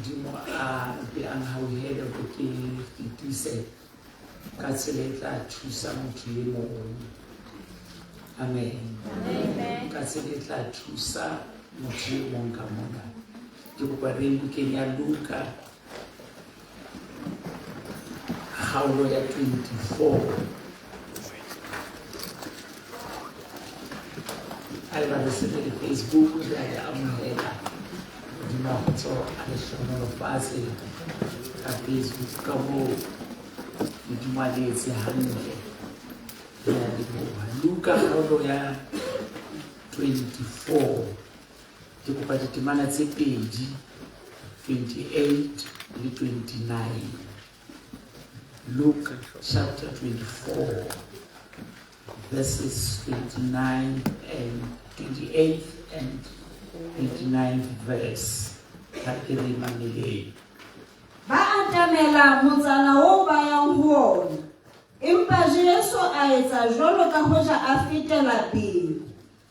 Modimo a mpe a nhauhele hore ke fetise ka tsela e tla thusa motho e mong. Amen. Ka tsela e tla thusa motho e mong ka mona. Ke kopa re bukeng ya Luka kgaolo ya 24. Haeba re se le Facebook re a le amohela. Modimo a kgotso a le hlohonolofatse ka Facebook ka moo Modimo a le etse hantle. Re a leboha. Luka kgaolo ya 24. Ke kopa ditemana tse pedi, 28 le 29. Luke chapter 24 verses 29 and 28 and 29 verse. Ha ke re mameleng. Ba atamela motsana oo ba yang ho ona, empa Jesu a etsa jwalo ka hoja a fetela pele.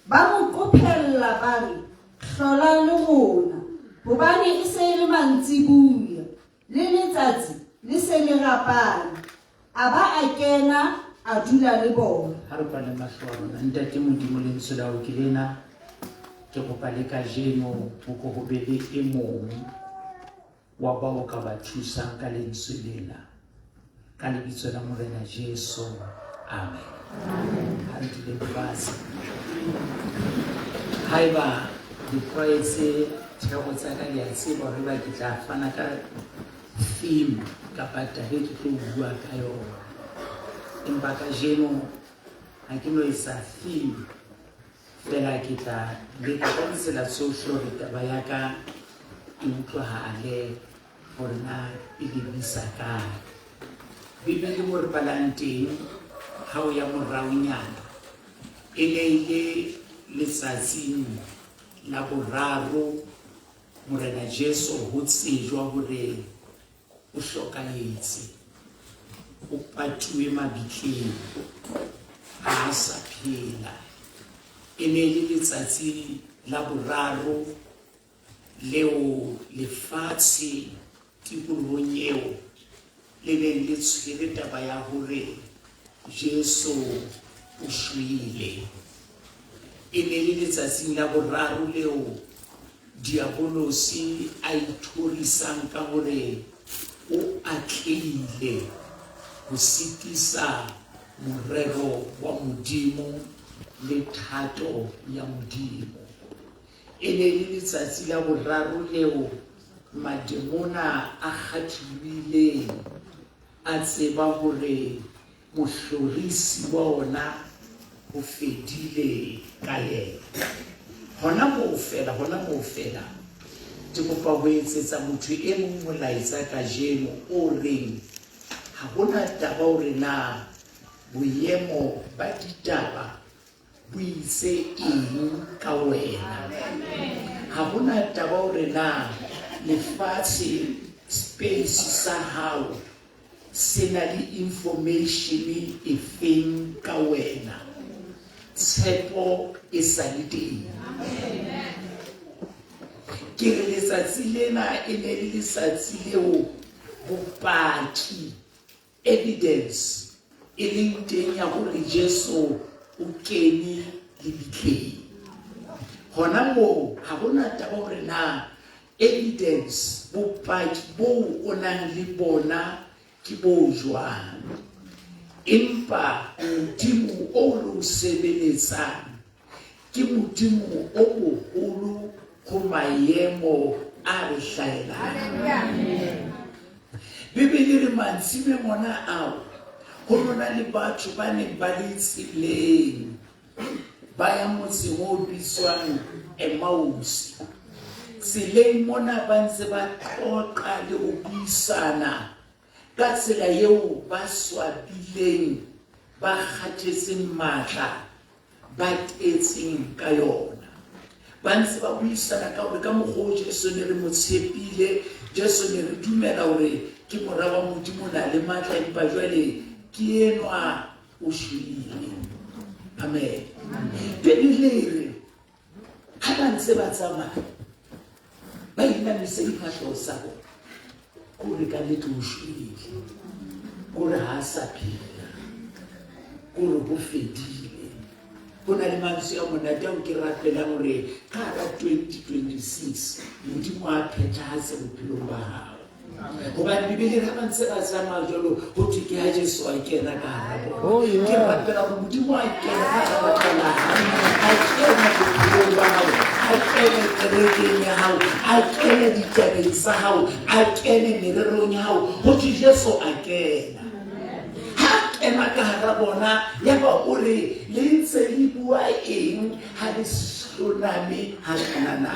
Ba mo qophella, ba re, Hlola le rona, hobane e se e le mantsiboya, le letsatsi le se le rapame. A ba a kena, a dula le bona. Ha re kwale mahlo a rona. Ntate Modimo, lentswe la hao ke lena. Ke kopa le kajeno ho ko ho be le e mong wa bao ka ba thusang ka lentswe lena. Ka lebitso la Morena Jesu. Amen. Ha re dule fatshe. Haeba le tlwaetse thero tsa ka, le a tseba hore ba ke tla fana ka theme kapa taba e ke tlo bua ka yona. Empa kajeno ha ke no etsa theme fela, ke tla leka ka ditsela tsohle hore taba ya ka e utlwahale hore na e lebisa kae. Bibele mo re balang teng ha o ya moraonyana e ne e le letsatsing la boraro Morena Jesu ho tsejwa hore o hlokahetse, o patuwe mabitleng, ha a sa phela. E ne e le letsatsi la boraro leo lefatshe tikolohong eo le neng le tshwere taba ya hore Jesu o shwele. E ne le letsatsing la boraro leo Diabolosi a ithorisang ka hore o atlehile ho sitisa morero wa Modimo le thato ya Modimo. E ne e le letsatsi la boraro leo mademona a kgatholohileng a tseba hore mohlorisi wa ona o fedile ka yena. Hona moo feela, hona moo feela, ke kopa ho etsetsa motho e mong molaetsa kajeno o reng ha hona taba hore na boemo ba ditaba bo itse eng ka wena. Ha hona taba hore na lefatshe space sa hao se na le information efeng ka wena. Tshepo e sa le teng. Ke re letsatsi lena e ne le letsatsi leo bopaki evidence e leng teng ya hore Jesu o kene lebitleng. Hona moo ha hona taba hore na evidence bopaki boo o nang le bona ke bo jwang, empa Modimo o re o sebeletsang ke Modimo o moholo ho maemo a re hlahelang. Bibele re mantsibeng ona ao ho nona le batho ba neng ba le tseleng ba ya motseng o bitswang Emausi. Tseleng mona ba ntse ba qoqa le ho buisana ka tsela eo ba swabileng, ba kgathetseng matla, ba tetseng ka yona. Ba ntse ba buisana ka hore ka mokgwa o Jesu ne re mo tshepile, Jesu ne re dumela hore ke mora wa Modimo, o na le matla, empa jwale ke enwa o shwele. Amen. Bibele e re ha ba ntse ba tsamaya. Ba inamisa difahleho sa bona. Kore ka nnete o shwele. Kore ha a sa phela. Kore ho fedile. Ho na le mantswe a monate ao ke rapelang hore ka hara 2026 Modimo a phethahatse bophelong ba hao. Hobane Bibele ha ba ntse ba tsamaya jwalo ho thwe ke ha Jesu a kena ka hara bona. Oh, yeah. Ke rapela hore Modimo a kene ka hara batho ba hao, a kene bophelong ba hao, a kene kerekeng ya hao, a kene ditabeng tsa hao, a kene mererong ya hao. Ho thwe Jesu a kena. Ha a kena ka hara bona, yaba o re, Le ntse le bua eng ha le hloname hakana na?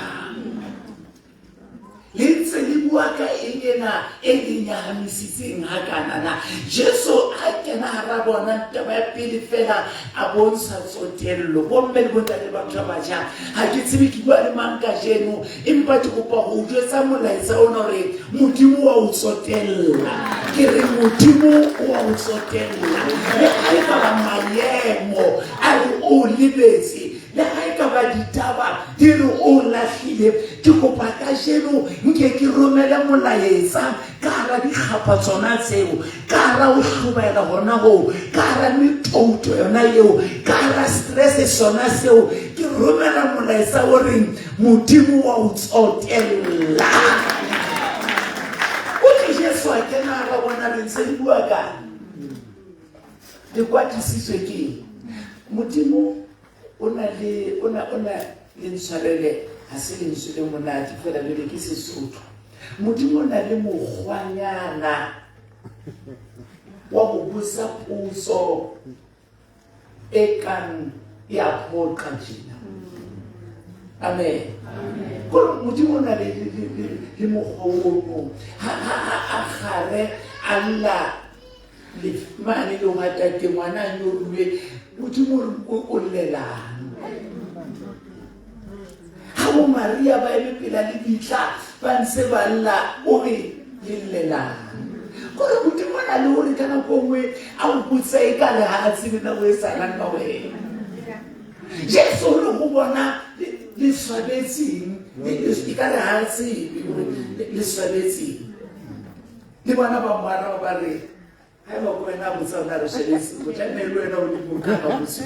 Le ntse le bua ka eng ena e le nyahamisitseng hakana na? Jesu a kena hara bona, taba ya pele fela a bontsha tsotello. Bomme le bontate batho ba batjha, ha ke tsebe ke bua le mang kajeno, empa ke kopa ho o jwetsa molaetsa ona hore Modimo wa o tsotella. Ke re Modimo wa o tsotella. Le ha e ka ba maemo a re o lebetse, le ha e ka ba ditaba di re o lahlile, ke kopa kajeno nke ke romele molaetsa ka hara dikgapha tsona tseo, ka hara ho hlobaela hona hoo, ka hara metouto yona eo, ka hara stress sona seo, ke romela molaetsa o reng Modimo wa o tsotella. O tle Jesu a kena hara bona, re ntse le bua kang? Le kwatisitswe ke eng? Modimo o na le o na o na le ntshwarele ha se lentswe le monate fela jwale ke Sesotho. Modimo o na le mokgwanyana wa ho botsa potso e kang ya phoqa tjena. Amen. Kore Modimo o na le le mokgwa ono ha a kgare a lla mane lehwatateng ngwana a nyoruwe, Modimo o llelang? Ha bo Maria ba eme pela lebitla ba ntse ba lla, o re le llelang? Kore Modimo o na le hore ka nako e nngwe a o botse e ka re ha a tsebe na o etsahalang ka wena. Jesu o re ho bona le swabetseng, e ka re ha a tsebe hore le swabetseng. Le bona ba mo araba ba re, haeba ko wena a botsa ona re shebetse, o tlameha le wena o le mong ka botse.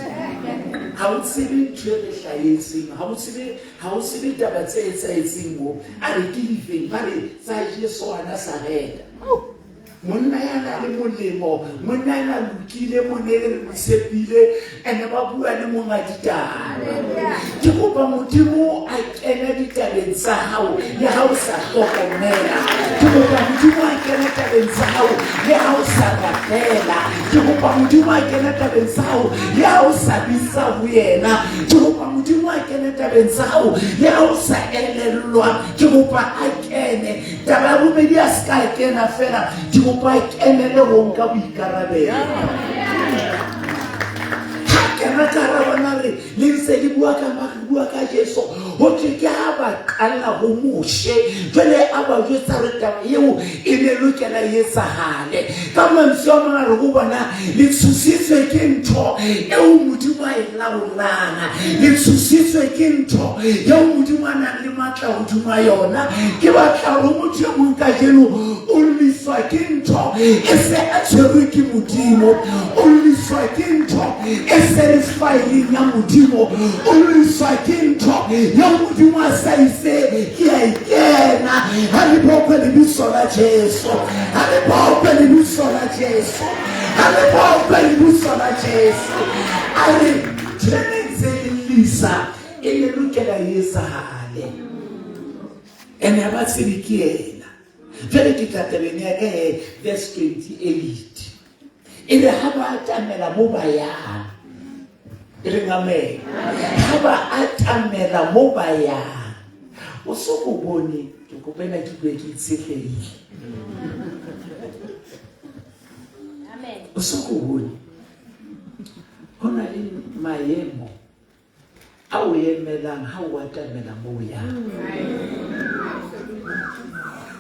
Ha o tsebe ntho e re hlahetseng, ha o tsebe, ha o tsebe taba tse etsahetseng mo. A re ke difeng? Ba re tsa Jesu wa Nazareta. Monna ya na le molemo, monna ya na lokile, monna e re mo tshepile, ene ba bua le monga ditaba. Ke kopa Modimo a kene ditabeng tsa hao le ha o sa hlokomela. Ke kopa Modimo a kene tabeng tsa hao le ha o sa rapela. Ke kopa Modimo a kene tabeng tsa hao le ha o sa bitsa ho yena. Ke kopa Modimo a kene tabeng tsa hao le ha o sa elellwa. Ke kopa a kene. Taba ya bobedi, a se ka kena fela, ke kopa a kenele ho nka boikarabelo. Ha kena ka hara bona re le ntse le bua ka mang, re bua ka Jesu, ho thwe ke ha ba qalla ho Moshe, jwale a ba jwetsa re taba eo e ne lokela e etsahale. Ka mantswe a mang a re ho bona, le tshositswe ke ntho eo Modimo a e laolang, le tshositswe ke ntho eo Modimo a nang le matla hodima yona. Ke batla hore motho e mong kajeno o lliswa ke ntho e se a tshwerwe ke Modimo, o lliswa ke ntho e se le faeleng ya Modimo, o lliswa ke ntho eo Modimo a sa itse ke a e kena. Ha re bokwe lebitso la Jesu, ha re bokwe lebitso la Jesu, ha re bokwe lebitso la Jesu. A re ntho e ntse e llisa e ne lokela e etsahale, ene ha ba tsebe ke yena. Jwale ke tla tabeng ya ka he, verse 28. E re ha ba atamela mo ba yang, e reng amen. Ha ba atamela mo ba yang, o so o bone, ke kopa ena ke bue ke itshetlehile. O so o bone ho na le maemo a o emelang ha o atamela moo yang.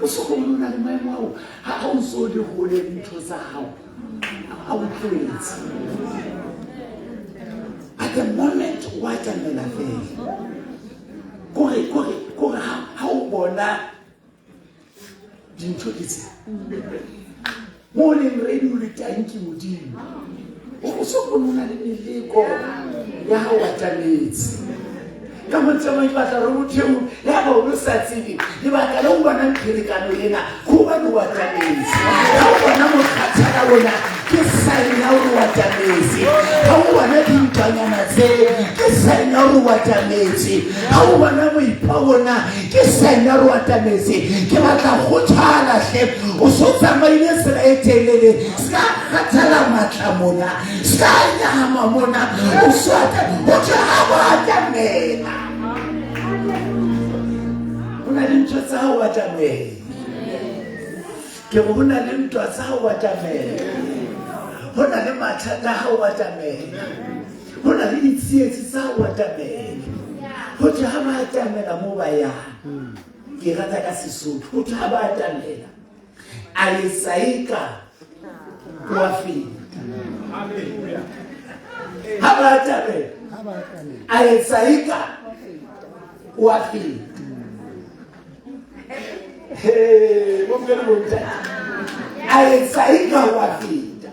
O so o na le maemo ao ha o ntse o le hole le ntho tsa hao, a o tlohetse. At the moment o atamela fela, kore kore kore ha o bona dintho ke tse mo o leng ready o le tanki modimo o so bone o na le meleko ya ga o atametse ka mantswe a mang ke batla gore motho eo ya ba o sa tsebe lebaka le o bonang pherekano ena ke gobane o atametse ga o bona mokgathala ona ke sign ya gore o atametse ga o bona dintwanyana tse ke sign ya gore o atametse ga o bona moipha ona ke sign ya gore o atametse ke batla kgothala hle o so tsamaile tsela e telele se ka kgathala matla mona se ka nyama mona o so o thwe ga ba atamela go na le ntho tsa go atamela ke go na le ntwa tsa go atamela go na le mathata ga o atamela go na le ditsietsi tsa go atamela go thwe ga ba atamela mo ba yang ke rata ka sesotho go thwe ga ba atamela a etsaeka o a feta ga ba atamela a etsaeka o a feta bomme le bontate a etsa eka o a feta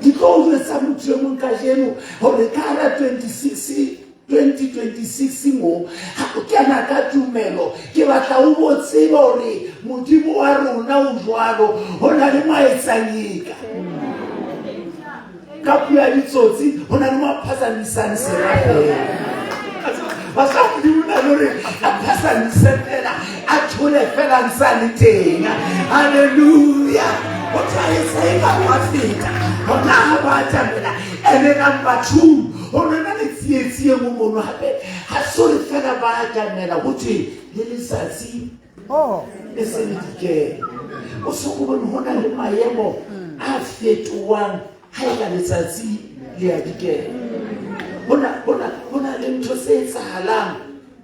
ke tlo o jwetsa motho e mong kajeno gore ka la 26 2026 mo ga o kena ka tumelo ke batla o bo tseba gore modimo wa rona o jwalo go na le maetsanyeka ka puo ya ditsotsi go na le mo a phasamisang sera fela basa modimo na le gore a phasamise fela a thole fela ntse a le teng halleluja o tshwaetsa e ka wa feta gona ga ba atamela ene number two go nna le tsietsi e nngwe mono gape ga sore fela ba atamela go thwe le letsatsi Oh. e se le dikelo o se go bone go na le maemo a fetoang ga e ka letsatsi le a dikela go na le ntho tse etsagalang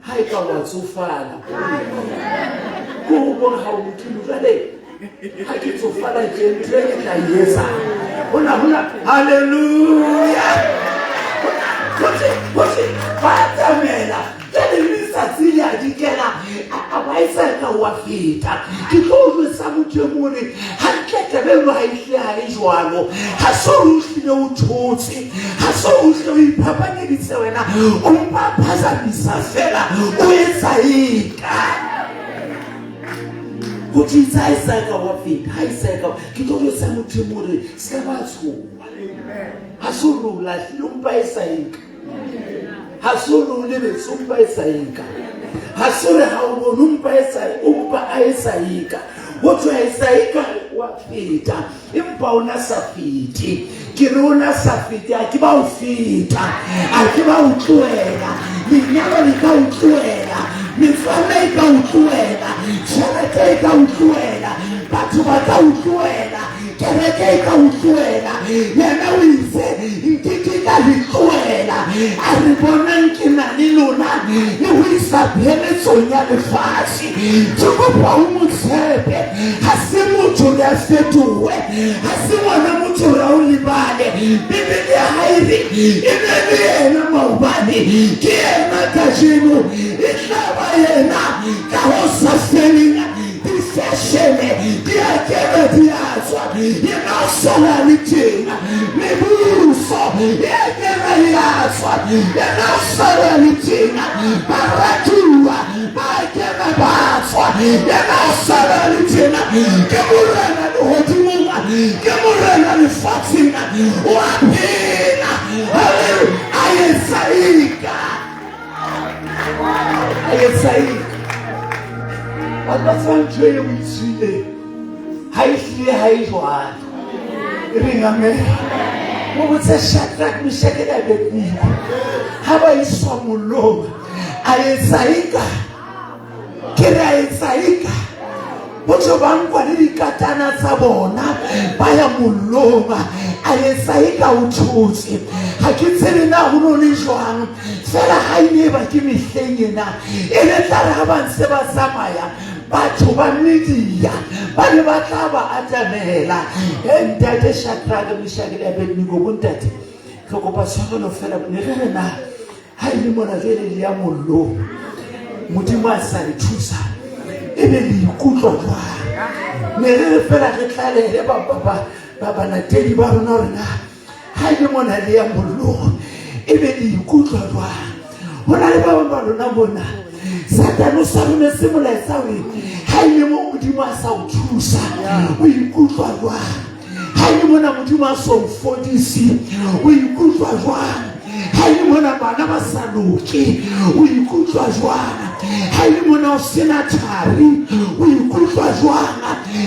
ga e ka wa tsofala ko go bone ga o modimo jale ga ke tsofala ke ntho e ke tla e etsang gona gona halleluja gote ba atamela jale le letsatsi le a dikela a ba e sa ka wa feta ke tlo o jwetsa motho e mongwe gantle tebelo ga ehle ga e jwalo ga se o hlile o thotse ga se o hle o iphapanyeditse wena o mpa phazamisa fela o etsa eka go thitsa ha e sa ka wa feta ha e sa ka ke tlo jwetsa motho e mongwe se ka ba tshoha ga se o re o lahlile o mpa e sa eka ga se o re o lebetse o mpa e sa eka ga se re ga o bone o mpa e sa o mpa a e sa eka go tswa e sa eka wa feta empa o na sa fete ke re o na sa fete a ke ba o feta a ke ba o tlohela lenyalo le ka o tlohela metswalle e ka o tlohela tšhelete e ka o tlohela batho ba ka o tlohela kereke e ka o tlohela yena o itse nkeke ka le tlohela a re bonang ke na le lona le ho isa pheletsong ya lefatshe ke kopa o mo tshepe ga se motho re a fetowe ga se ngwana motho re a o lebale bibele ya gae re e ne le yena maobane ke yena kajeno e tla ba yena ka go sa feleng difešene di a kena di a tswa yena o sala le teng mebuso e a kena e a tswa yena o sala le teng baratuwa ba kena ba tswa yena o sala le teng ke morena lehodimong ke morena lefatsheng o a phela haleluya a etsa eka a etsa eka ba tla tseba ntho e o itswileng ha e hlile ha e jwalo e reng amen o botse Shadrach Meshach le Abednego ha ba iswa mollong a etsa eka ke re a etsa eka botho ba nkwa le dikatana tsa bona ba ya mollong a etsa eka o thotse ga ke tsebe na go no le jwang fela ga e ne e ba ke mehleng ena e ne tla re ga ba ntse ba tsamaya batho ba media ba ne ba tla ba atamela e ntate Shadrach Meshach le Abednego bontate re kopa tshwarelo fela ne re re na ha e le mona jwale le ya mollong modimo a sa re thusa Ebe le ikutlwa jwang? Ne re re fela re tlalele ba balatedi ba rona hore na ha e le mona le ya mollong ebe le ikutlwa jwang. Ho na le ba bang ba lona mona Satane o sa rometse molaetsa hore ha e le mo Modimo a sa o thusa o ikutlwa jwang. Ha e le mona Modimo a sa o fodise o ikutlwa jwang. Ha e le mona bana ba sa loke o ikutlwa jwang. Ha e le mona o sena thari o ikutlwa jwang.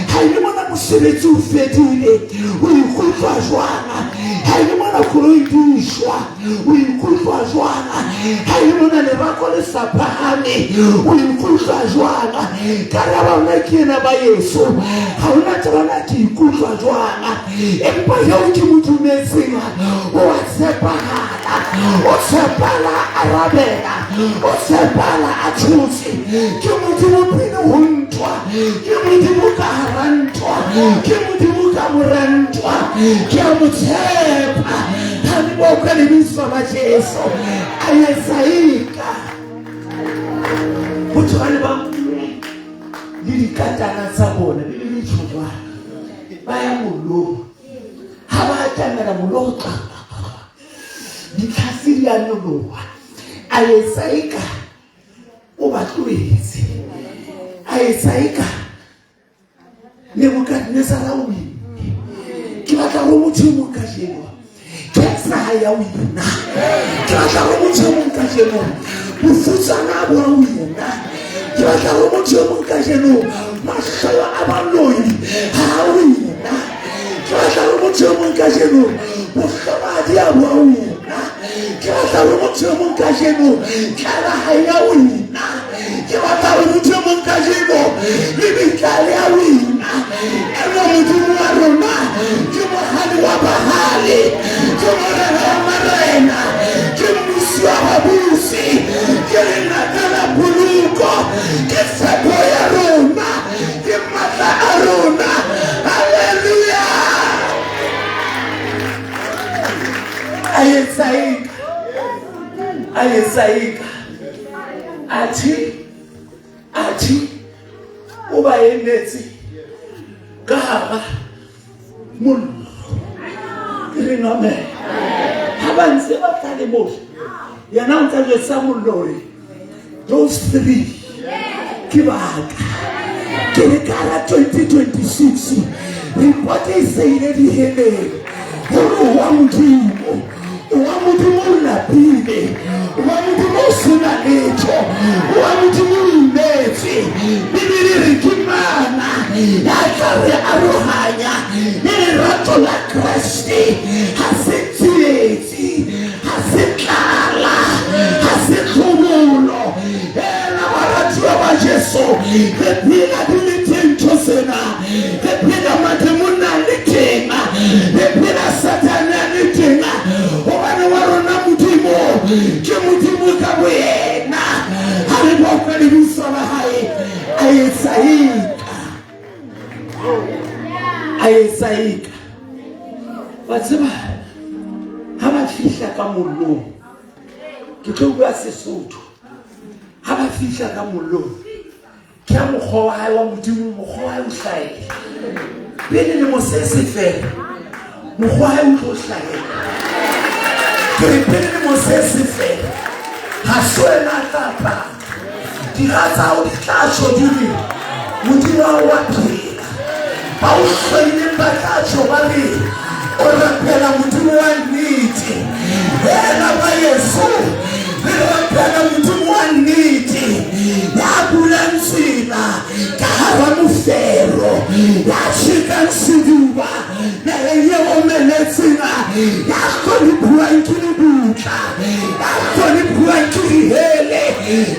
Ha e le mona mosebetsi o fedile o ikutlwa jwang. Ha e le mona koloi di shwa o ikutlwa jwang. Ha e le mona lerako le sa phahame o ikutlwa jwang. Karabo yona ke ena ba yeso, ha hona taba na ke ikutlwa jwang, empa eo ke mo dumetseng o a tshepahala, o tshepala arabela, o tshepala a thotse. Ke Modimo pele ho ntwa, ke Modimo ka hara ntwa, ke Modimo ka mora ntwa. Ke a mo tshepa. Ha le bokwe lebitso la Jesu. A etsa eka botho ba ne ba nkuwe le dikatana tsa bona le le tjho jwalo, ba ya mollong. Ha ba atamela mollo, tla ditlhase di a nyoloha. A etsa eka o ba tlohetse, a etsa eka Nebukadnezara o winne. Ke batla hore motho e mong kajeno cancer ha ya wina. Ke batla hore motho e mong kajeno bofutsana bo a wina. Ke batla hore motho e mong kajeno mahlolo a baloi ha a wina. Ke batla hore motho e mong kajeno bohloladi a bo a wina. Ke batla hore motho e mong kajeno tlala ha ya wina. Ke batla hore motho e mong kajeno lebitla le a wina. Eno Modimo wa rona ke mohale wa bahale, ke morena wa marena, ke mmusi wa babusi, ke lenaka la poloko, ke tshepo ya rona, ke matla a rona. Haleluya! A etsa eka, a etsa eka athe o ba emetse ka hara mollo. Ke reng amen. Ha ba ntse ba tla le mole, yena o ntsa jwetsa mollo hore those three ke baka. Ke re ka hara 2026 report e se ile diheleng hore wa Modimo, wa Modimo o lapile, wa Modimo o sena letho, wa Modimo o imetswe. Bibele re ke mana ya tla re arohanya le lerato la Kreste. Ha se tsietsi, ha se tlala, ha se tlhobolo. Ela baratuwa ba Jesu, re phela di le teng ntho tsena. Re phela mademona a le teng, re phela Satane a le teng, hobane wa rona Modimo ke Modimo ka boyena. Ha re bokwe lebitso la hae. A etsa eka, a etsa eka wa tseba ha ba fihla ka mollong. Ke tlo bua Sesotho. Ha ba fihla ka mollong, ke ya mokgwa wa hae wa Modimo, mokgwa wa hae o hlahela pele lemo se se fela, mokgwa wa hae o tlo hlahela. Ke re pele lemo se se fela, ha se wena a tla paka dira tsa hao di tla tjho di re Modimo wa wa phela. Ba o hloileng ba tla tjho ba re o rapela Modimo wa nnete. Ena ba Yesu re rapela Modimo wa nnete, ya bulang tsela ka hara mofero, ya tjhekang seduba naheng e omeletseng, ya hlonephuwang ke lebutla, ya hlonephuwang ke dihele,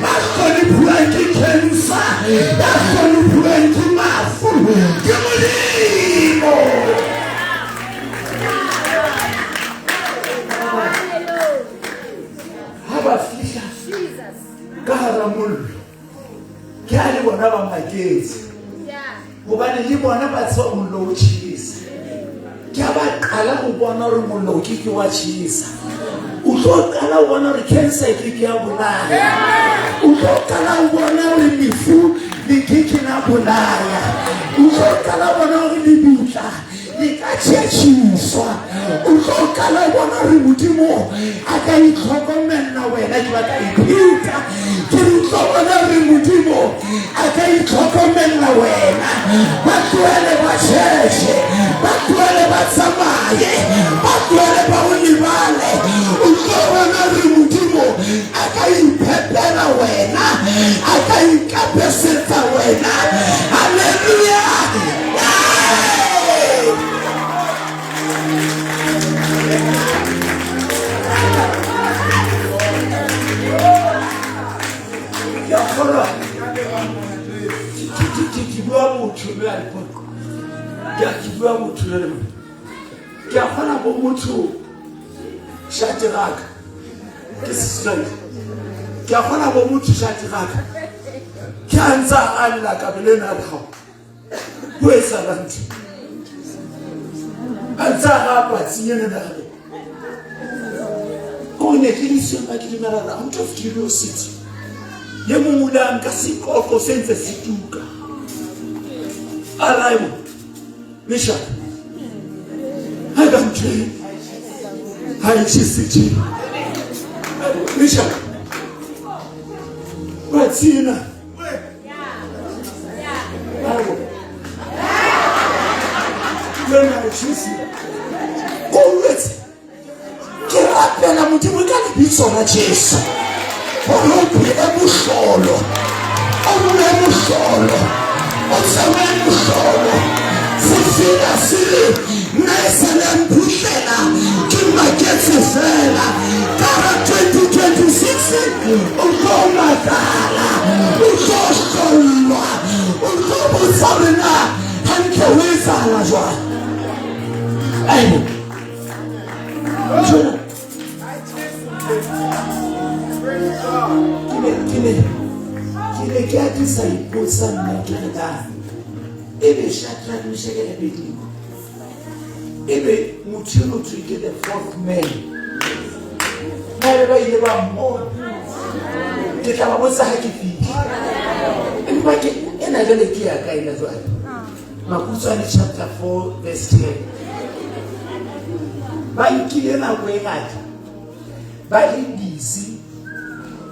ya hlonephuwang ke cancer, ya hlonephuwang ke mafu. Ke Modimo. Ha ba fihla ka hara mollo, ke ha le bona ba maketse, hobane le bona ba tseba mollo o tjhesa. Ke ha ba qala ho bona hore mollo o ke ke wa tjhesa. O tlo qala ho bona hore cancer e ke ke ya bolaya. O tlo qala ho bona hore lefu Le ke ke la bolaya. O tlo qala bona hore lebitla le ka tjhetjhiswa. O tlo qala bona hore Modimo a ka itlhokomella wena. Ke batla ipheta. Ke re o tlo bona hore Modimo a ka itlhokomella wena. Ba tlohele ba tjhetjhe, ba tlohele ba tsamaye, ba tlohele ba o lebale. O tlo bona hore Modimo a ka iphepela wena, a ka ikapesetsa wena. Haleluya! Ke a kgolwa ke bua motho mme a le ke bua motho jale mona. Ke a kgona bo motho Shadraka ke Seswahili. Ke a kgona bo motho Shadraka ke a ntsa a lla ka belena le gago ho etsahalang ntho a ntse a ga patsi ene nageng ko ne ke disemba ke dumela gore out of curiosity ye mongwe o ile a nka seqoqo se ntse se tuka a raebo meshaka ga ka ntho e ga e tšhese tše meshaka patsi ena. Ke rapela Modimo ka lebitso la Jesu gore o phele mohlolo, o bue mohlolo, o tsamaye mohlolo. Sefela se re nna e sa le mphutlela ke maketse fela ka ga 2026 o tlo makala, o tlo hlollwa, o tlo botsa hore na hantle ho etsahala jwang. Aibo. Jona. Ke ne ke atisa ipotsa nna ke re na ebe Shadrach, Meshach le Abednego ebe motho eno thwe ke the fourth man na ebe ba ile ba mmona? Ke tla ba botsa ha ke fitlha, empa ke ena jwale ke ya ka ena jwale. Makutswane chapter 4 verse 10. Ba nkile nako e ngata ba le busy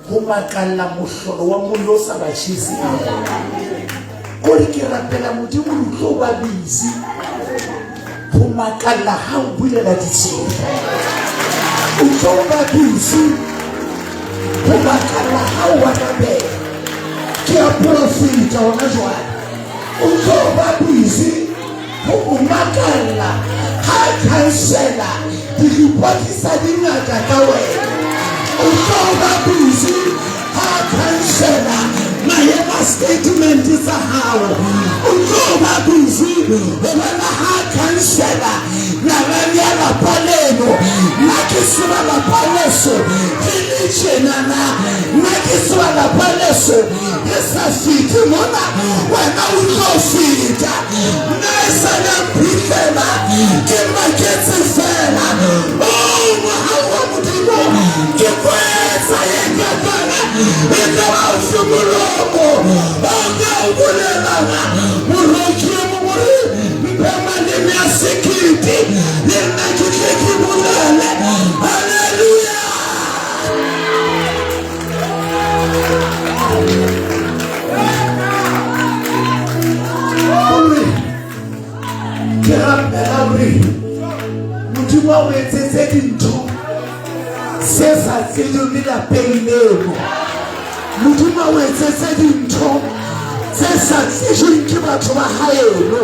ho makalla mohlolo wa mollo o sa ba tjheseng. Kore ke rapela Modimo le tlo ba busy ho makalla ha o bulela ditsela. O tlo ba busy ho makalla ha o arabela. Ke a profita hona jwale. O tlo ba busy ho o makalla ha khansela di-report tsa dingaka ka wena. O tlo ba busy ha khansela maemo a statement tsa hao. O tlo ba busy ho bona ha khansela nalane ya lapa leno. Nna ke tseba lapa leso ke le tjenana, nna ke tseba lapa leso re sa fitlhe mona, wena o tlo feta. Nna e sa le mphitlhela ke maketse fela. O mohau wa Modimo ke kwetsa ye kakana e ka ba o fe molomo o ka o bolelang moroki e mongwe re mphe maleme a sekete le nna ke tle ke bolele. Halleluja. Gore ke rapela gore Modimo a o etsetse dintho se sa tsejweng le lapeng leno. Modimo a o etsetse dintho tse sa tsejweng ke batho ba haeno.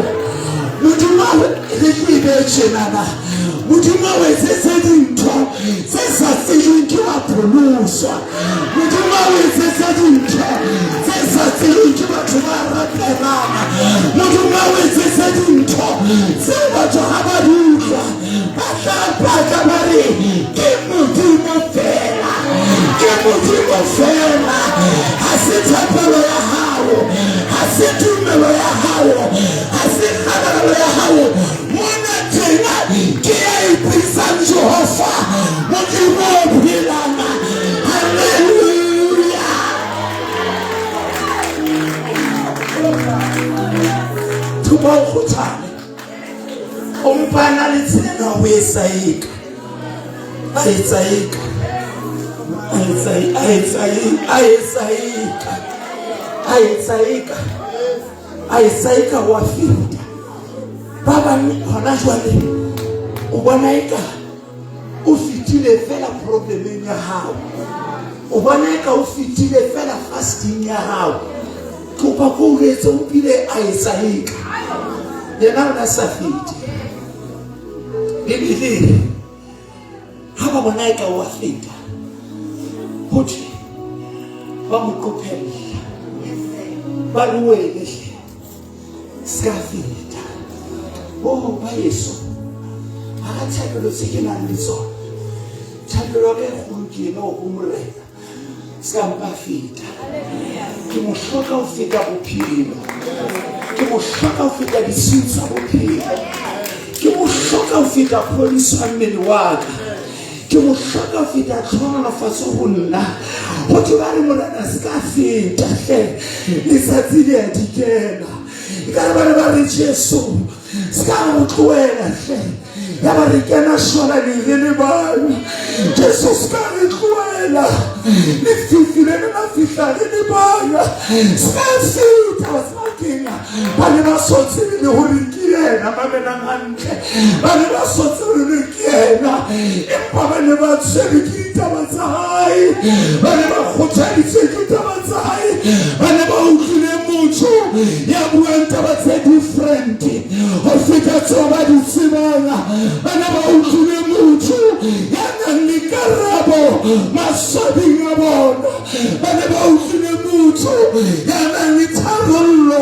Modimo a re ke be tjenana. Modimo a o etsetse dintho tse sa tsejweng ke bapholoswa. Modimo a o etsetse dintho tse sa tsejweng ke batho ba rapelang. Modimo a o etsetse dintho tse batho ha ba di utlwa ba tla paka ba re ke Modimo fela, ke Modimo fela. Ha se thapelo ya hao, ha se tumelo ya hao, ha se kgalalelo ya hao. Mona tjena ke ya ipitsang Jehova Modimo o phelang. Haleluya. Kopa o kgothale. O mpa na le tsela o etsa eka. A etsa eka. A etsa a etsa a etsa eka. A etsa eka. A etsa eka wa feta. Ba bang hona jwale o bona eka o fetile fela problemeng ya hao. O bona eka o fetile fela fasting ya hao. Kopa ko o etse o pile a etsa eka. Yena o na sa fete. Bibele e re ha ba bona eka o a feta ho thwe ba mo qophella ba re wele hle se ka feta o ba yeso ga ka thapelo tse ke nang le tsona thapelo ya ka e kgolo ke ena go morena se ka mpa feta ke mo hloka ho feta bophelo ke mo hloka ho feta disiu tsa bophelo ke mo hloka ho feta phodiso ya mmele wa ka ke mo hloka ho feta tlhonolofatso ho nna go thwe ba re morena se ka feta hle letsatsi le ya dikela e ka re ba ne ba re jesu se ka go tlohela hle ya ba re kena šwalaneng re le bang jesu se ka re tlohela lefifi le le la fihla re le bang se ka feta wa tseba keng ba ne ba so tsebe le gore ke yena mamelang gantle ba ne ba so tsebe le ke yena empa ba ne ba tshwere ke ditaba tsa gae ba ne ba kgothaditswe ke ditaba tsa gae ba ne ba utlwile motho ya buang taba tse different ho feta tseo ba di tsebang ba ne ba utlwile motho ya nang le karabo maswabing a bona ba ne ba utlwile motho ya nang le tharollo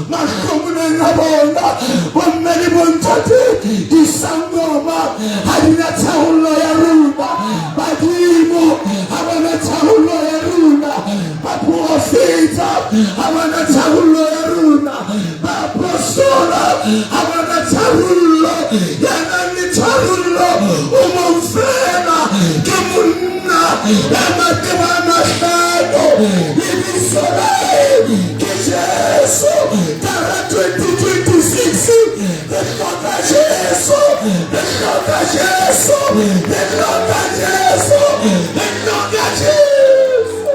mahlomoleng a bona bomme le bontate disangoma ha di na tharollo ya rona badimo ha ba na tharollo ya rona baprofeta ha ba na tharollo ya rona baapostola ha ba na tharollo ya nang le tharollo o mong fela ke monna ya mateba a mahlano lebitso la hae ke jesu tara 2026 re hloka jesu re hloka jesu re hloka jesu re hloka jesu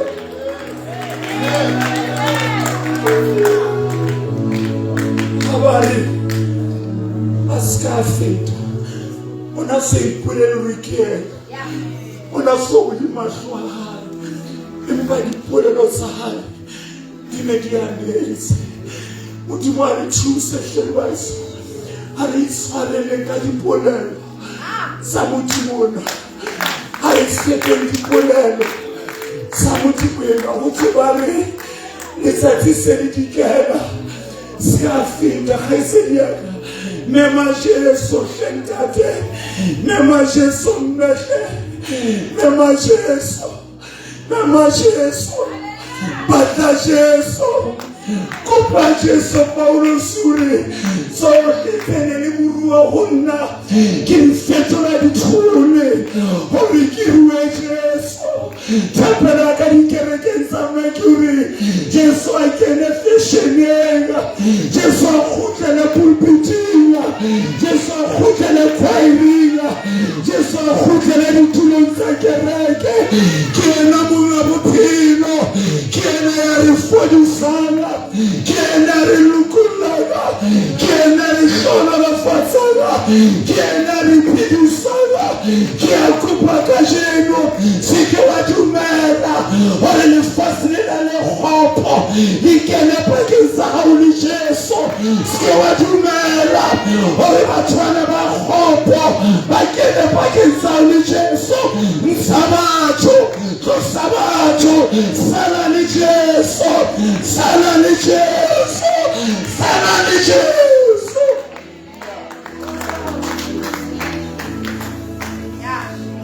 Ba re a se ka feta o na se ipolele gore ke ena o na so bule mahlo a hae empa dipolelo tsa hae di ne di anetse modimo a re thuse hle baso a re itshwarele ka dipolelo tsa modimo ona a re tshepeng dipolelo tsa modimo ena go tseba re letsatsi se le dikela se a feta kgaitsedi yaka mema jesu hle ntate mema jesu mme hle mema jesu mema jesu batla jesu kopa jesu paulus o re tsohle tse ne le moruo go nna ke di fetola dithole gore ke rue jesu thapelo ya ka dikerekeng tsa rona ke gore jesu a kene fešeneng jesu a kgutlele pulpiting jesu a kgutlele khwairing jesu a kgutlele ditulong tsa kereke ke yena monga bophelo ke yena ya re fodisang ke yena ya re lokollang ke yena re hlohonolofatsang ke yena re phedisang ke a kopa kajeno se ke wa dumela gore lefatshe lena le kgopo le kene pakeng tsa gago le jesu se ke wa dumela gore batho bana ba kgopo ba kene pakeng tsa gago le jesu ntsha batho tlosa batho sala le jesu sala le jesu sala le jesu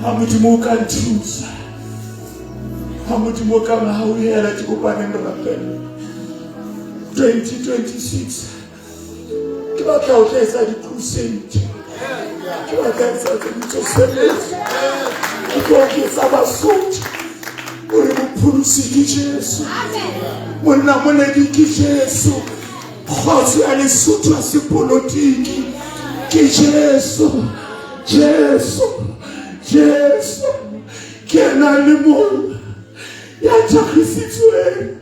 ha modimo o ka nthusa ha modimo o ka ngauhela ke kopaneng rapelo 2026 ke batla ho tla etsa di-crusade ke batla etsa ditsoseletso ke tlo oketsa basotho gore mopholosi ke jesu monna moledi ke jesu. Kgotso ya Lesotho ya sepolotiki ke Jesu, Jesu, Jesu. Ke ena le mong ya thakgisitsweng.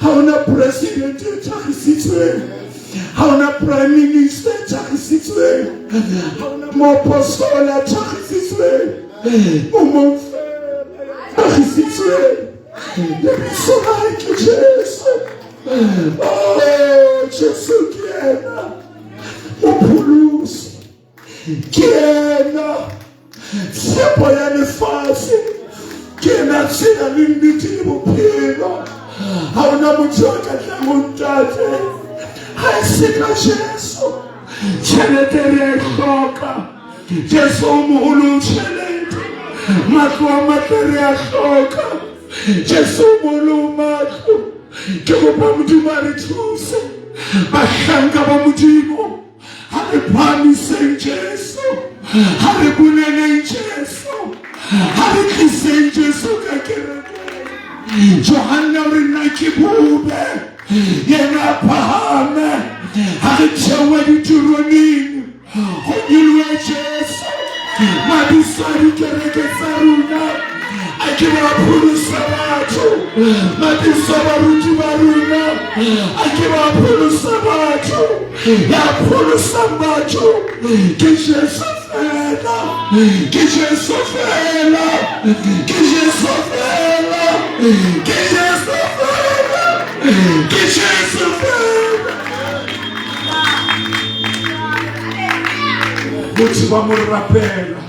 Ha hona president e thakgisitsweng, ha hona prime minister e thakgisitsweng, ha hona moapostola a thakgisitsweng, o mong feela ya thakgisitsweng, lebitso la hae ke Jesu. Oh, Jesu ke yena mopholosi, ke yena tshepo ya lefatshe, ke yena tsela le nnete le bophelo. Ha hona motho a ka tlang ho Ntate ha e se ka Jesu. Tjhelete re a e hloka, Jesu o moholo tjhelete, matlo a matle re a hloka, Jesu o moholo matlo. Ke kopa Modimo a re thuse, bahlanka ba Modimo, ha re phahamiseng Jesu, ha re boleleng Jesu, ha re tliseng Jesu ka kerekeng. Johanne o re nna ke bobe, yena a phahame. Ha re theohe diteroneng, ho nyolohe Jesu. Mabitso a dikereke tsa rona a ke ba pholosa batho, mabitso a baruti ba rona a ke ba pholosa batho. Ya pholosang batho ke Jesu fela, ke Jesu fela, ke Jesu fela, ke Jesu fela, ke Jesu fela. Botho ba mo rapela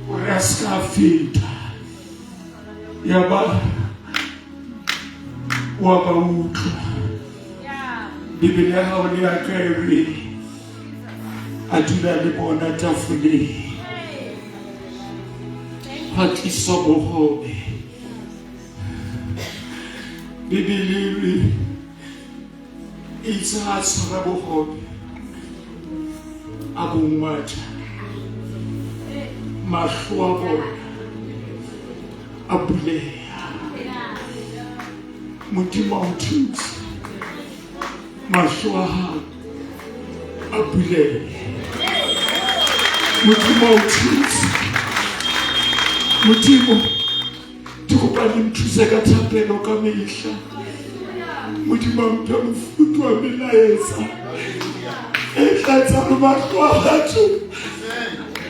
gore a se ka feta, ya ba wa ba utlwa. Bibele ya hao le ya ka e re a dula le bona tafoleng, hwa tliswa bohobe. Bibele e re itse ha a tshwara bohobe a bo ngwatha, mahlo a bona a buleha. Modimo a o thuse, mahlo a hao a bulehe. Modimo a o thuse. Modimo, ke kopa le nthuse ka thapelo ka mehla. Modimo a mphe mofuta wa melaetsa e tla etsang hore mahlo a batho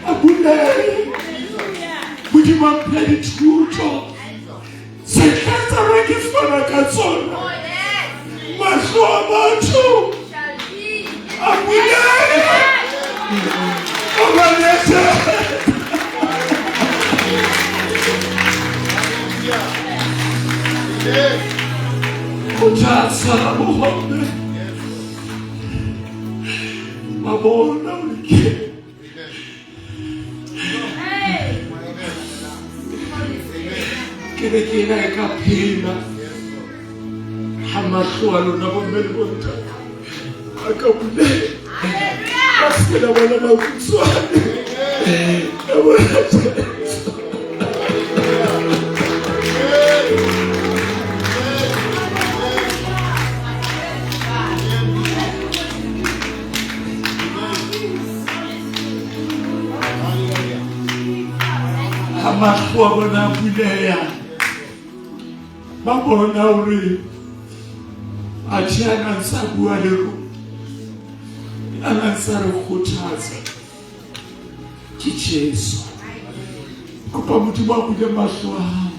a bulehe. Modimo a mphe dithuto tse tla etsang hore ke fana ka tsona, mahlo a batho a bulehe. Hobane o tla tshwara bohobe ba bona hore ke kereke ena e ka phela ha mahlo a lona bomme le bontate a ka buleha, ba se ke la bona makhutshwane, la bona Jesu. Ha mahlo a bona a buleha, ba bona hore athe a na ntse a bua le rona, a na ntse a re kgothatsa ke Jesu. Kopa Modimo a bule mahlo a hao,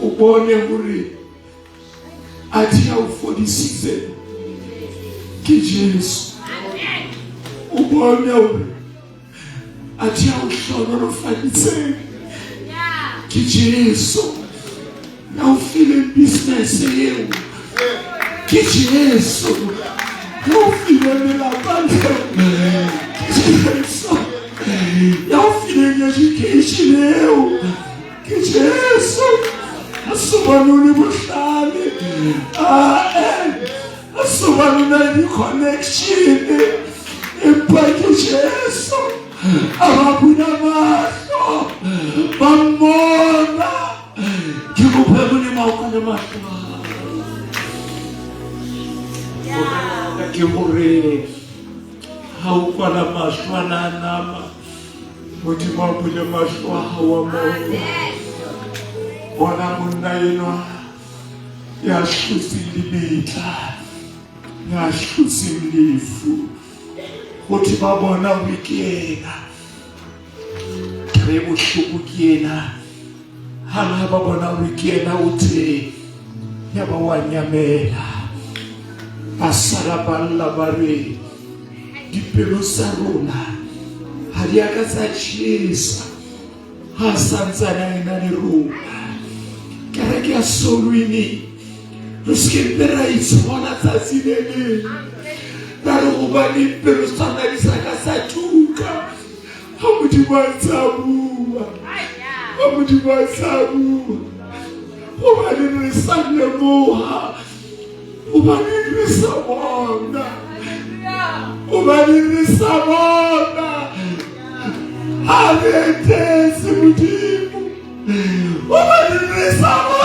o bone hore athe a o fodisitse ke Jesu. O bone hore athe a o hlohonolofaditseng ke Jesu. Ya o fileng business eo ke Jesu. Ya o fileng lelapa leo ke Jesu. Ya o fileng education eo ke Jesu. Ha se hobane o le bohlale, ae, ha se hobane o na le di-connection, empa ke Jesu. A ba bula mahlo, ba mmona. Ke kopa Modimo a o kwale mahlo a hao. ka ke hore ha o kwala mahlo ana a nama, Modimo a bule mahlo a hao a moya. Bona monna enwa ya hlotseng lebitla, ya hlotseng lefu. Ho thwe ba bona hore ke yena. Taba e bohloko ke ena. Hang ha ba bona hore ke yena o thwe ya ba wa nyamela. Ba sala ba lla ba re dipelo tsa rona ha di a ka tsa tjhesa ha santsane a ena le rona. Kereke ya Soul Winning re se ke mpe ra itshola tsatsi le leng ra re hobaneng pelo tsa rona di sa ka sa tuka ha Modimo a ntse a bua, ha Modimo a ntse a bua. Hobaneng re sa lemoha? Hobaneng re sa bona? Hobaneng re sa bona? Ha re etetse Modimo, hobaneng re sa bona?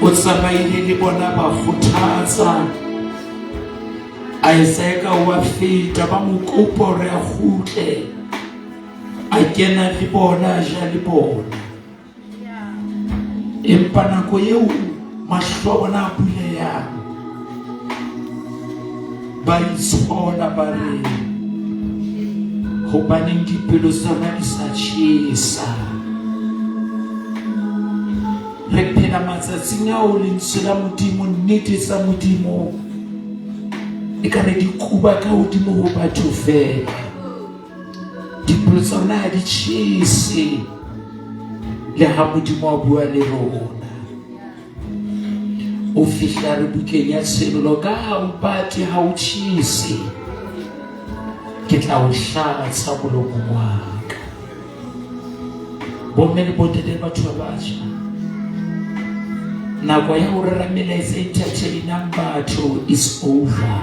O tsamaile le bona ba kgothatsa a etsa eka wa feta ba mo kopa hore a kgutle a kena le bona a ja le bona empa nako eo mahlo a bona a buleyang ba itshola ba re hobaneng dipelo tsa rona di sa tjhesa. Re phela matsatsing ao lentswe la Modimo, nnete tsa Modimo e ka re di kuba ka hodimo ho batho fela. Dipelo tsa rona ha di tjhese le ha Modimo a bua le rona. O fihla re bukeng ya Tshenolo ka ha o bate ha o tjhese, ke tla o hlatsa molomong wa ka. Bomme le bontate le batho ba batjha, nako ya ho rera melaetsa e entertainang batho is over.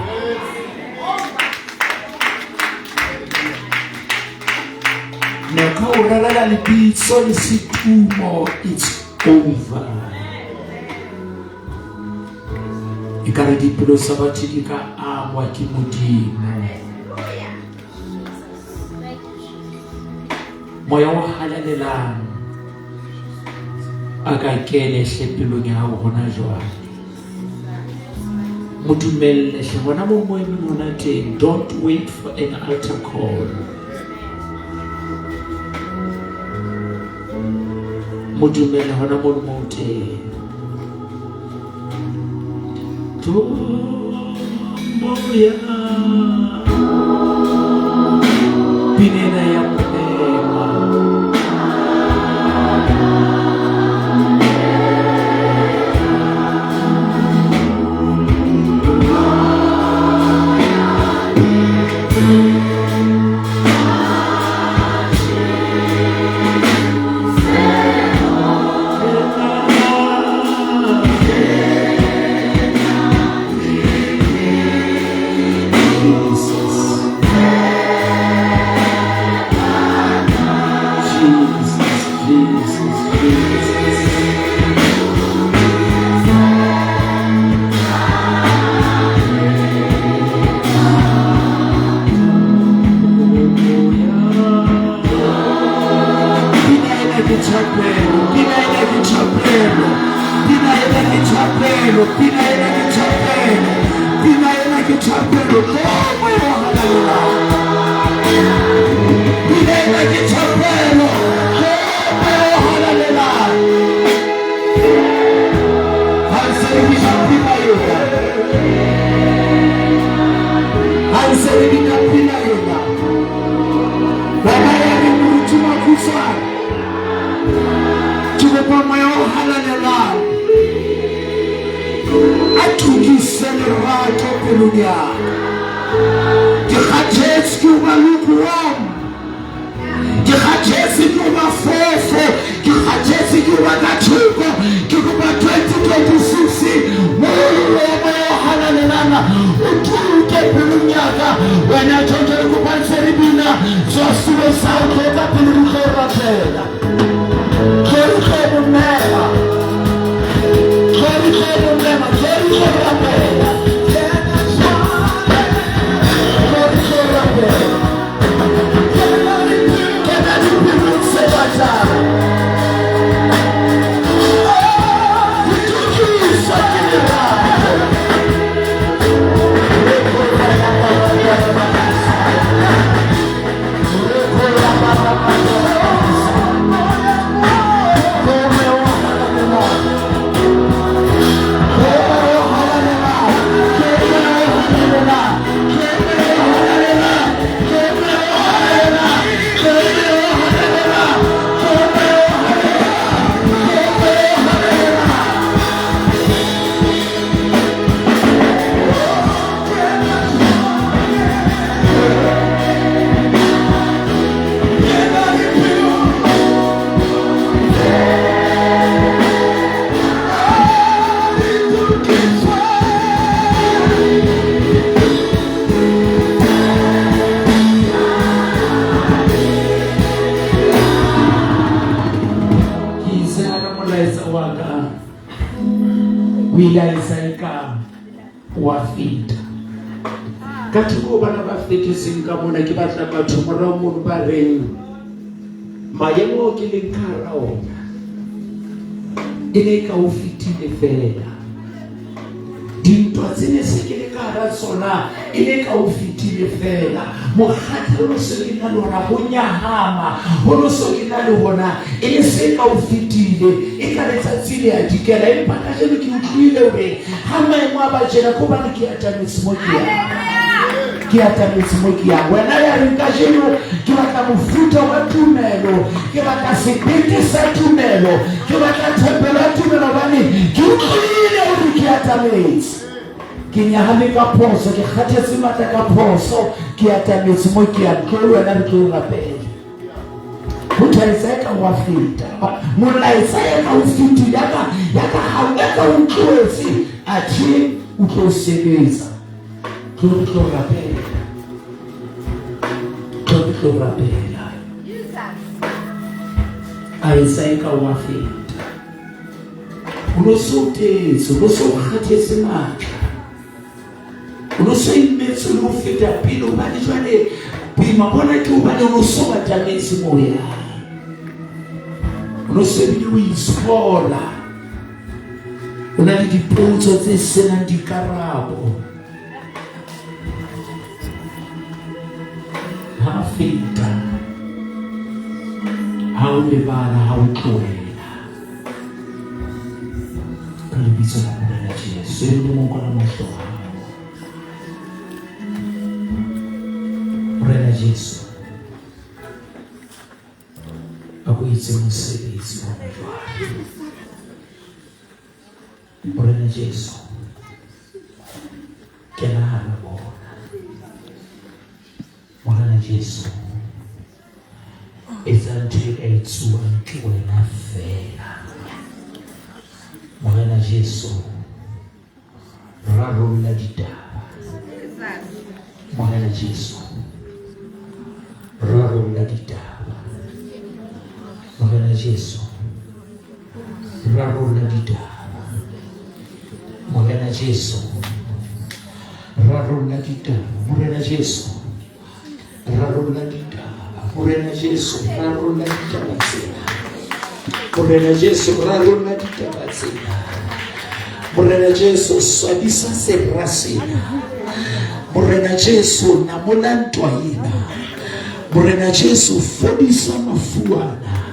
Nako ya ho rerela lebitso le setumo it's over. Ekare dipelo tsa batho di ka angwa ke Modimo. Moya o halalelang a ka kene hle pelong ya hao hona jwale. Mo dumelle hle hona mo mo emeng hona teng. Don't wait for an altar call. Mo dumelle hona mo mo teng. Tlo moya pina ena ya mema. Jesus. Jesus, Jesus, Jesus. Pina ena ke thapelo, pina ena ke thapelo, pina ena ke thapelo, pina ena ke thapelo, pina ena ke thapelo. Tlo moya o halalelang. Pina ena ke thapelo, tlo moya o halalelang. Ha ntse re bina pina ena, ha ntse re bina pina ena, wena ya re moruti Makhutshwane, ke kopa moya o halalelang a tukise lerato pelong ya ka. Ke kgathetse ke ho ba lukewarm, ke kgathetse ke ho ba fofo, ke kgathetse ke ho ba ka thoko. Ke kopa 2026 mollo wa moya o halalelang o tuke pelong ya ka. Wena tjho re kopa ntse re bina, tswa setulong sa hao, tlo ka pele re tlo rapela. Tlo re tlo mo mema, tlo re tlo mo mema, tlo re tlo rapela. Tlo re tlo rapela. Kena dipelong tse batlang ho tukiswa ke lerato. Ke itse ha ka molaetsa wa ka o ile a etsa eka wa feta. Ka thoko bana ba fetetseng ka mona, ke batla batho morao mono ba reng maemo ao ke leng ka hara ona e ne e ka o fetile fela. Dintwa tse ne se ke le ka hara tsona e ne ka o fetile fela. Mokgathalo se ke na le ona, ho nyahama ho no so ke na le hona e ne se ka o fetile, e ka letsatsi le a dikela. Empa kajeno ke utlwile hore ha maemo a ba tjena ke hobane ke atametse mo ke yang, ke atametse mo ke yang. Wena ya reng kajeno ke batla mofuta wa tumelo, ke batla sebete sa tumelo, ke batla thapelo ya tumelo, hobane ke utlwile hore ke atametse. Ke nyahame ka phoso, ke kgathetse matla ka phoso, ke atametse mo ke yang. Ke le wena re tlo rapela. Ho thaetsa e ka wa feta. Molaetsa e ka o fetile ya ka ya ka ha o ka o tlohetse athe o tlo sebetsa. Tlo re tlo rapela. Tlo re tlo rapela. A etsa e ka wa feta. O no se o tetse, o no se o kgathetse matla. O no se imetse le ho feta pele hobane jwale boima bona ke hobane o no so batametse moya. O no se bile o itshola. O na le dipotso tse senang dikarabo. Ha feta. Ha o lebala, ha o tlohela. Ka lebitso la Morena Jesu, e le mong kwala mahlo a hao. Morena Jesu, a ko etse mosebetsi hona jwale. Morena Jesu, kena hara bona. Morena Jesu, etsa ntho e ka etsuwang ke wena feela. Morena Jesu, rarolla ditaba. Morena Jesu, rarolla ditaba. Morena Jesu, rarolla ditaba. Morena Jesu, rarolla ditaba. Morena Jesu, rarolla ditaba. Morena Jesu, rarolla ditaba tsena. Morena Jesu, rarolla ditaba tsena. Morena Jesu, swabisa sera sena. Morena Jesu, namola ntwa ena. Morena Jesu, fodisa mafu ana.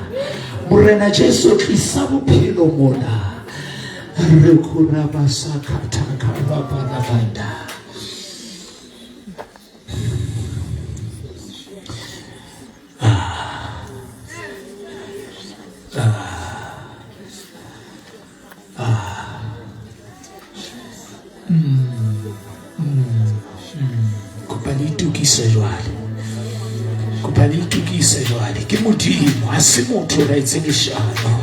Morena Jesu, tlisa bophelo mona. Re khurabasakhathakarabarabanda. Kopa le itokise jwale. Kopa le itokise jwale. Ke Modimo, ha se motho ra etse leshano.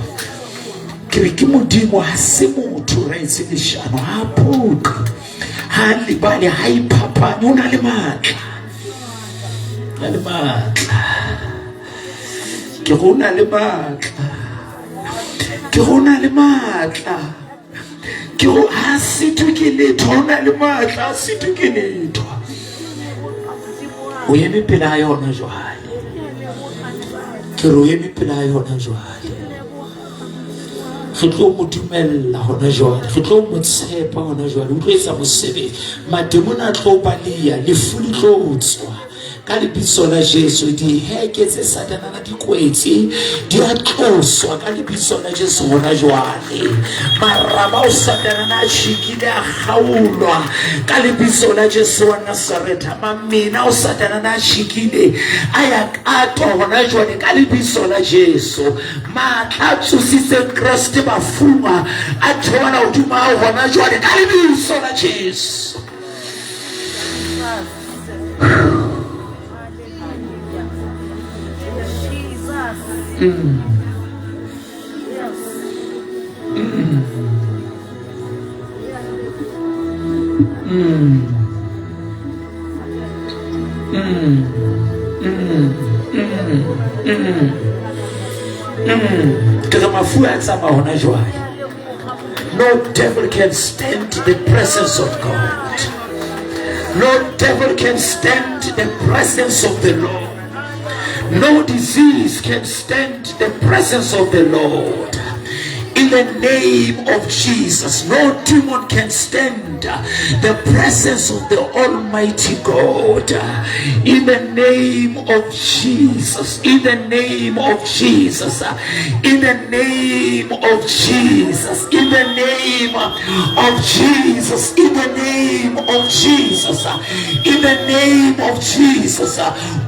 Ke re ke Modimo, ha se motho ra etse leshano. Ha phoqe, ha lebale, ha iphapanye, o na le matla. Na le matla. Ke go na le matla. Ke go na le matla. Ke go ha sitwe ke letho, o na le matla, ha sitwe ke letho. O eme pela yona jwale. Ke re o eme pela yona jwale. Re tlo mo dumella hona jwale, re tlo mo tshepa hona jwale. O tlo etsa mosebetsi. Mademona a tlo baleha, lefu le tlo tswa. Ka lebitso la Jesu, diheke tse Satana na di kwetse di a tloswa ka lebitso la Jesu hona jwale. Maraba o Satana na tjhikile a kgaolwa ka lebitso la Jesu wa Nazaretha. Mamina o Satana na tjhikile a ya katwa hona jwale ka lebitso la Jesu. Matla a tsositseng Kreste bafung a theohela hodima hao hona jwale ka lebitso la Jesu. Ke re mafu a tsamaya hona jwale. No devil can stand the presence of God. No devil can stand the presence of the Lord. No disease can stand the presence of the Lord. In the name of Jesus, no demon can stand the presence of the Almighty God. In the name of Jesus, in the name of Jesus, in the name of Jesus, in the name of Jesus, in the name of Jesus, in the name of Jesus.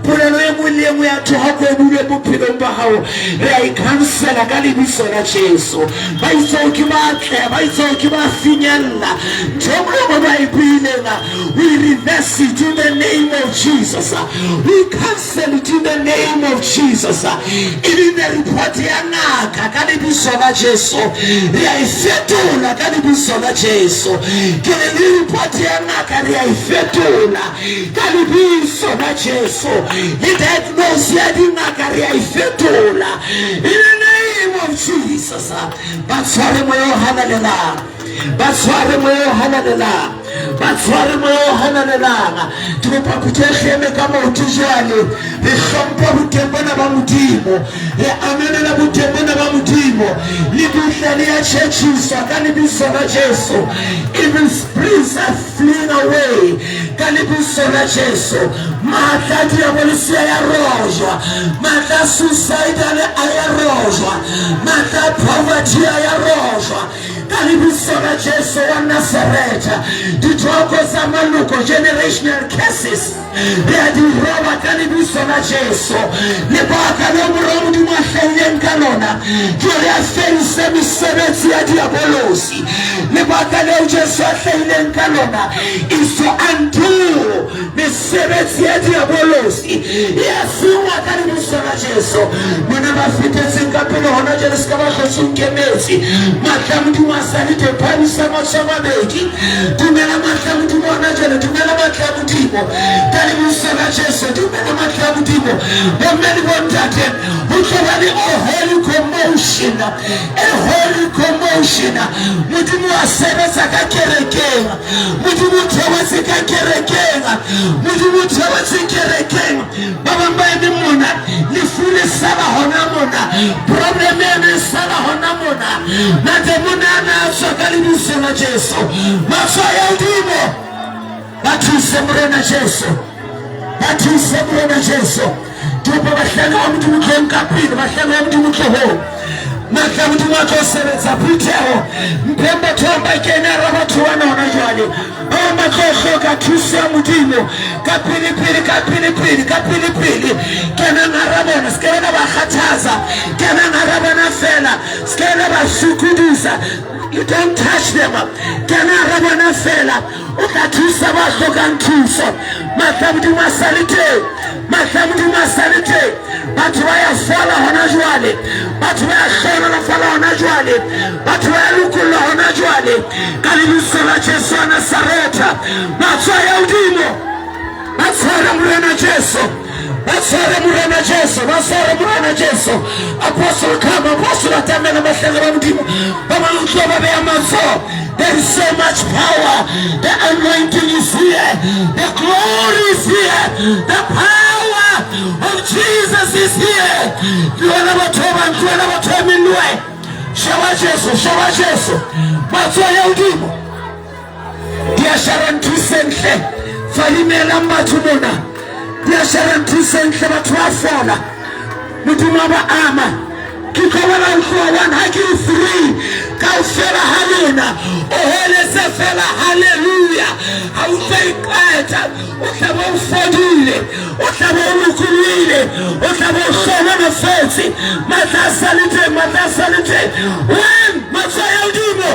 Polelo e nngwe le e nngwe ya thohako e builweng bophelong ba hao, re a e khansela ka lebitso la Jesu. Ba itse hore ke ba atleha, ba itse hore ke ba finyella. Ntho e nngwe le e nngwe ba e buileng, we reverse it in the name of Jesus. We cancel it in the name of Jesus. Even the report ya ngaka ka lebitso la Jesu, re a e fetola ka lebitso la Jesu. Ke re le report ya ngaka re a e fetola ka lebitso la Jesu. Le diagnose ya dingaka re a e fetola in the name of Jesus. Ba tshware moya o halalelang, ba tshware moya o halalelang, ba tshware moya o halalelang. Ke kopa phuthego e eme ka maoto jwale. Re hlompha boteng bona ba Modimo, re ananela boteng bona ba Modimo. Lebitla le ya tjhetjhiswa ka lebitso la Jesu. Evil spirits are fleeing away ka lebitso la Jesu. Matla a diabolosi a ya rojwa, matla a suicidal a ya rojwa, matla a poverty a ya rojwa ka lebitso la Jesu wa Nazaretha. Dithoko tsa maloko, generational curses, re a di roba ka lebitso la Jesu. Lebaka leo Mora wa Modimo a hlahileng ka lona ke hore a fedise mesebetsi ya diabolosi. Lebaka leo Jesu a hlahileng ka lona is to undo mesebetsi ya diabolosi. E a sengwa ka lebitso la Jesu. Bona ba fetetseng ka pele hona jwale se ka ba hlotse o nkemetse. Matla a Modimo a sa le teng. Phahamisa matsoho a mabedi. Dumela matla a Modimo hona jwale. Dumela matla a Modimo ka lebitso la Jesu. Dumela matla a Modimo. Bomme le bontate, ho tlo ba le a holy commotion, a holy commotion. Modimo wa sebetsa ka kerekeng. Modimo o theohetse ka kerekeng. Modimo o theohetse kerekeng. Ba bang ba eme mona, lefu le sala hona mona, problem eno e sala hona mona. Mademone ana a tswa ka lebitso la Jesu. Matsoho ya hodimo, ba thuse Morena Jesu, ba thuse Morena Jesu. Ke kopa bahlanka ba Modimo tlong ka pele, bahlanka ba Modimo tlohong. Matla a Modimo a tlo sebetsa phutheho. Mpheng batho ba ba kene hara batho bana hona jwale. Ba bang ba tlo hloka thuso ya Modimo ka pele pele, ka pele pele, ka pele pele. Kenang hara bona, se ke la ba kgathatsa. Kenang hara bona feela, se ke la ba sokodisa. You don't touch them. Kena hara bona feela, o tla thusa ba hlokang thuso. Matla a Modimo a sa le teng. Matla a Modimo a sa le teng. Batho ba ya fola hona jwale. Batho ba ya hlohonolofala hona jwale. Batho ba ya lokollwa hona jwale. Ka lebitso la Jesu wa Nazaretha. Matsoho ya hodimo. Ba tshware Morena Jesu. Ba tshware Morena Jesu. Ba tshware Morena Jesu. Apostle come, Apostle atamela bahlanka ba Modimo. Ba bang utlwa ba beya matsoho. There is so much power. The anointing is here. The glory is here. The power of Jesus is here. Tlohela batho ba bang, tlohela batho ba emeng le wena. Sheba Jesu, sheba Jesu. Matsoho ya hodimo. Diashara nthuseng hle. Fadimelang batho mona. Diashara nthuseng hle, batho ba fola. Modimo a ba ama. Ke tlo bala ho tloha one ha ke re three. Kaofela ha lona o holetse fela hallelujah. Ha o tlo e qeta, o tla be o fodile, o tla be o lokolohile, o tla be o hlohonolofetse. Matla a sa le teng, matla a sa le teng. One, matsoho ya hodimo.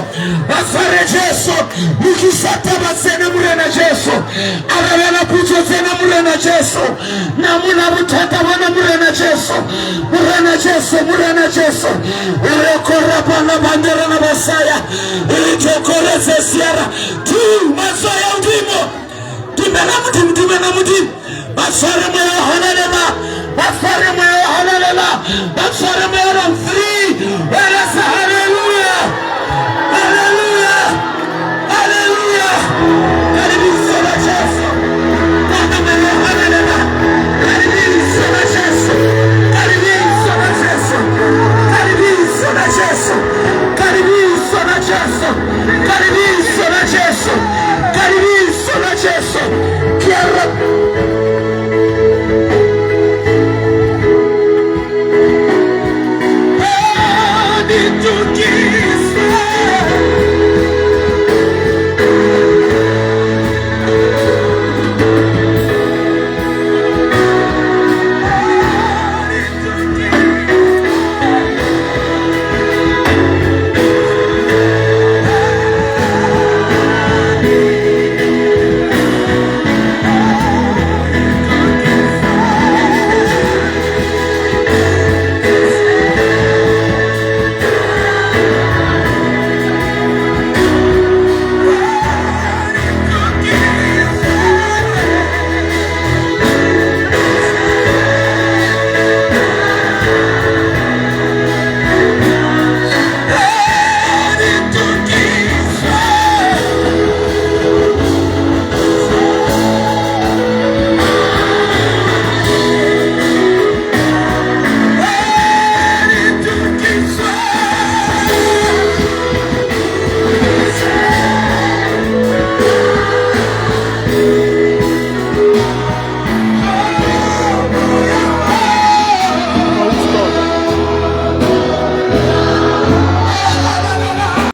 Ba tshware Jesu. Lokisa taba tsena Morena Jesu. Arabela potso tsena Morena Jesu. Namola bothata bona Morena Jesu. Morena Jesu, Morena Jesu. Re korapana bandera na basaya. Re thokoretse siara. Two, matsoho ya hodimo. Dumela Modimo, dumela Modimo. Ba tshware moya o halalela. Ba tshware moya o halalela. Ba tshware moya o three. Wela sa hallelujah. Hallelujah. Hallelujah. Ka lebitso la Jesu. Bona moya o halalela. Ka lebitso la Jesu. Ka lebitso la Jesu. Ka lebitso la Jesu. Ka lebitso la Jesu. Ka lebitso la Jesu. Ka lebitso la Jesu. Ke a